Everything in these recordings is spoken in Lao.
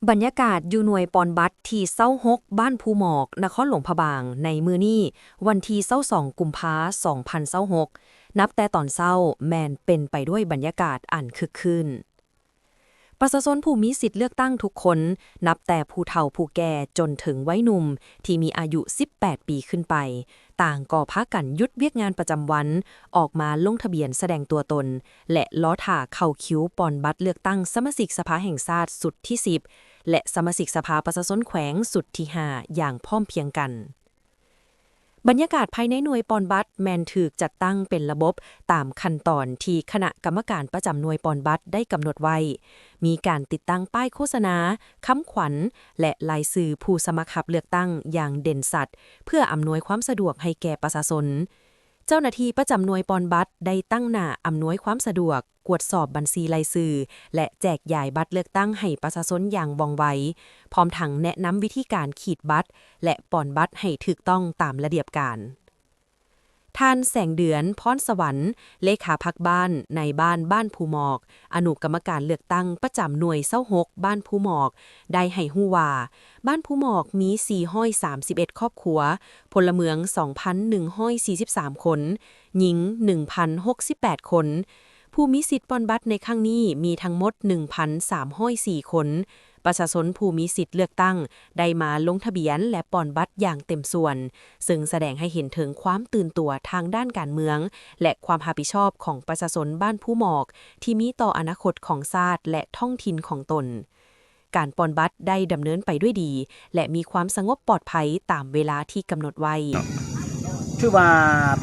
ບັນຍາກາດຢູ່ໜ່ວຍປ່ອນບັດທີຊາວຫົກ ບ້ານພູໝອກ ນະຄອນຫຼວງພະບາງ ໃນມື້ນີ້ ວັນທີຊາວສອງ ກຸມພາ ສອງພັນຊາວຫົກ ນັບແຕ່ຕອນເຊົ້າແມ່ນເປັນໄປດ້ວຍບັນຍາກາດອັນຄຶກຄື້ນ. ປະຊາຊົນຜູ້ມີສິດເລືອກຕັ້ງທຸກຄົນ, ນັບແຕ່ຜູ້ເຖົ້າຜູ້ແກ່ຈົນເຖິງໄວໜຸ່ມທີ່ມີອາຍຸສິບແປດປີຂຶ້ນໄປ, ຕ່າງກໍພາກັນຢຸດວຽກງານປະຈຳວັນ, ອອກມາລົງທະບຽນສະແດງຕົວຕົນ ແລະ ລໍຖ້າເຂົ້າຄິວປ່ອນບັດເລືອກຕັ້ງສະມາຊິກສະພາແຫ່ງຊາດຊຸດທີສິບ ແລະ ສະມາຊິກສະພາປະຊາຊົນແຂວງຊຸດທີຫ້າ ຢ່າງພ້ອມພຽງກັນ. ບັນຍາກາດພາຍໃນໜ່ວຍປ່ອນບັດແມ່ນຖືກຈັດຕັ້ງເປັນລະບົບຕາມຂັ້ນຕອນທີ່ຄະນະກຳມະການປະຈຳໜ່ວຍປ່ອນບັດໄດ້ກຳນົດໄວ້, ມີການຕິດຕັ້ງປ້າຍໂຄສະນາ, ຄຳຂວັນ ແລະ ລາຍຊື່ຜູ້ສະໝັກຮັບເລືອກຕັ້ງຢ່າງເດັ່ນຊັດ ເພື່ອອຳນວຍຄວາມສະດວກໃຫ້ແກ່ປະຊາຊົນ. ເຈົ້າໜ້າທີ່ປະຈຳໜ່ວຍປ່ອນບັດໄດ້ຕັ້ງໜ້າອຳນວຍຄວາມສະດວກ, ກວດສອບບັນຊີລາຍຊື່ ແລະ ແຈກຢາຍບັດເລືອກຕັ້ງໃຫ້ປະຊາຊົນຢ່າງວ່ອງໄວ, ພ້ອມທັງແນະນຳວິທີການຂີດບັດ ແລະ ປ່ອນບັດໃຫ້ຖືກຕ້ອງຕາມລະບຽບການ. ທ່ານ ແສງເດືອນ ພອນສະຫວັນ ເລຂາພັກບ້ານ ນາຍບ້ານບ້ານພູໝອກ, ອະນຸກຳມະການເລືອກຕັ້ງປະຈຳໜ່ວຍຊາວຫົກ ບ້ານພູໝອກ ໄດ້ໃຫ້ຮູ້ວ່າ ບ້ານພູໝອກມີສີ່ຮ້ອຍສາມສິບເອັດຄອບຄົວ, ພົນລະເມືອງສອງພັນໜຶ່ງຮ້ອຍສີ່ສິບສາມຄົນ, ຍິງໜຶ່ງພັນຫົກສິບແປດຄົນ. ຜູ້ມີສິດປ່ອນບັດໃນຄັ້ງນີ້ມີທັງໝົດໜຶ່ງພັນສາມຮ້ອຍສີ່ຄົນ. ປະຊາຊົນຜູ້ມີສິດເລືອກຕັ້ງໄດ້ມາລົງທະບຽນ ແລະ ປ່ອນບັດຢ່າງເຕັມສ່ວນ, ເຊິ່ງສະແດງໃຫ້ເຫັນເຖິງຄວາມຕື່ນຕົວທາງດ້ານການເມືອງ ແລະ ຄວາມຮັບຜິດຊອບຂອງປະຊາຊົນບ້ານພູໝອກ ທີ່ມີຕໍ່ອະນາຄົດຂອງຊາດ ແລະ ທ້ອງຖິ່ນຂອງຕົນ. ການປ່ອນບັດໄດ້ດຳເນີນໄປດ້ວຍດີ ແລະ ມີຄວາມສະຫງົບປອດໄພຕາມເວລາທີ່ກຳນົດໄວ້. ຖືວ່າ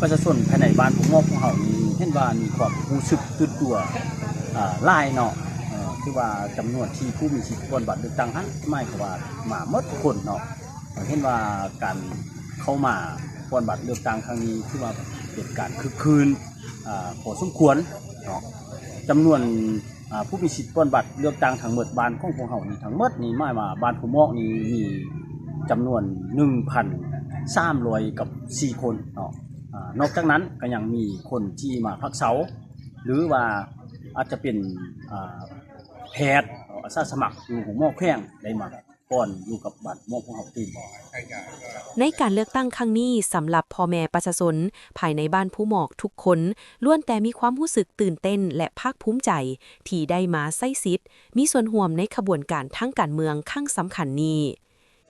ປະຊາຊົນພາຍໃນບ້ານພູໝອກຂອງເຮົານີ້ ເຫັນວ່າມີຄວາມຮູ້ສຶກຕື່ນຕົວ ອາ ຫຼາຍເນາະ. ເອີ ຖືວ່າຈຳນວນທີ່ຜູ້ມີສິດປ່ອນບັດເລືອກຕັ້ງຫັ້ນ ໝາຍຄວາມວ່າມາໝົດທຸກຄົນເນາະ. ເຫັນວ່າການເຂົ້າມາປ່ອນບັດເລືອກຕັ້ງຄັ້ງນີ້ ຖືວ່າເປັນການຄຶກຄື້ນ ອາ ພໍສົມຄວນເນາະ. ຈຳນວນ ອາ ຜູ້ມີສິດປ່ອນບັດເລືອກຕັ້ງທັງໝົດບ້ານຂອງພວກເຮົານີ້ ທັງໝົດນີ້ ໝາຍວ່າບ້ານພູໝອກນີ້ມີຈຳນວນໜຶ່ງພັນສາມຮ້ອຍກັບສີ່ຄົນເນາະ. ອາ ນອກຈາກນັ້ນກໍຍັງມີຄົນທີ່ມາພັກເຊົາ ຫຼືວ່າອາດຈະເປັນ ອາ ແພດ ອາສາສະໝັກຢູ່ໂຮງໝໍແຂວງ ໄດ້ມາ ກ່ອນຢູ່ກັບບ້ານໝອກຂອງເຮົາຕື່ມ. ໃນການເລືອກຕັ້ງຄັ້ງນີ້, ສຳລັບພໍ່ແມ່ປະຊາຊົນພາຍໃນບ້ານພູໝອກທຸກຄົນ ລ້ວນແຕ່ມີຄວາມຮູ້ສຶກຕື່ນເຕັ້ນ ແລະ ພາກພູມໃຈທີ່ໄດ້ມາໃຊ້ສິດ ມີສ່ວນຮ່ວມໃນຂະບວນການທາງການເມືອງຄັ້ງສຳຄັນນີ້.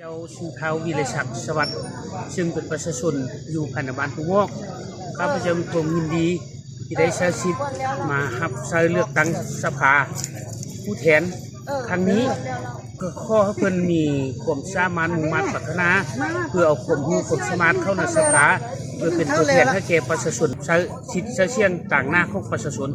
ເຈົ້າຊື່ທ້າວ ວິໄລສັກ ສະຫວັດ ເຊິ່ງເປັນປະຊາຊົນຢູ່ພາຍໃນບ້ານພູໝອກ. ຂ້າພະເຈົ້າມີຄວາມຍິນດີທີ່ໄດ້ໃຊ້ສິດມາຮັບໃຊ້ເລືອກຕັ້ງສະພາຜູ້ແທນຄັ້ງນີ້. ກໍຂໍໃຫ້ເພິ່ນມີຄວາມສາມາດມຸ່ງມາດປາດຖະໜາ ເພື່ອເອົາຄວາມຮູ້ຄວາມສາມາດເຂົ້າໃນສະພາ ເພື່ອເປັນຕົວແທນໃຫ້ແກ່ປະຊາຊົນ ໃຊ້ສິດໃຊ້ສຽງຕາງໜ້າຂອງປະຊາຊົນ.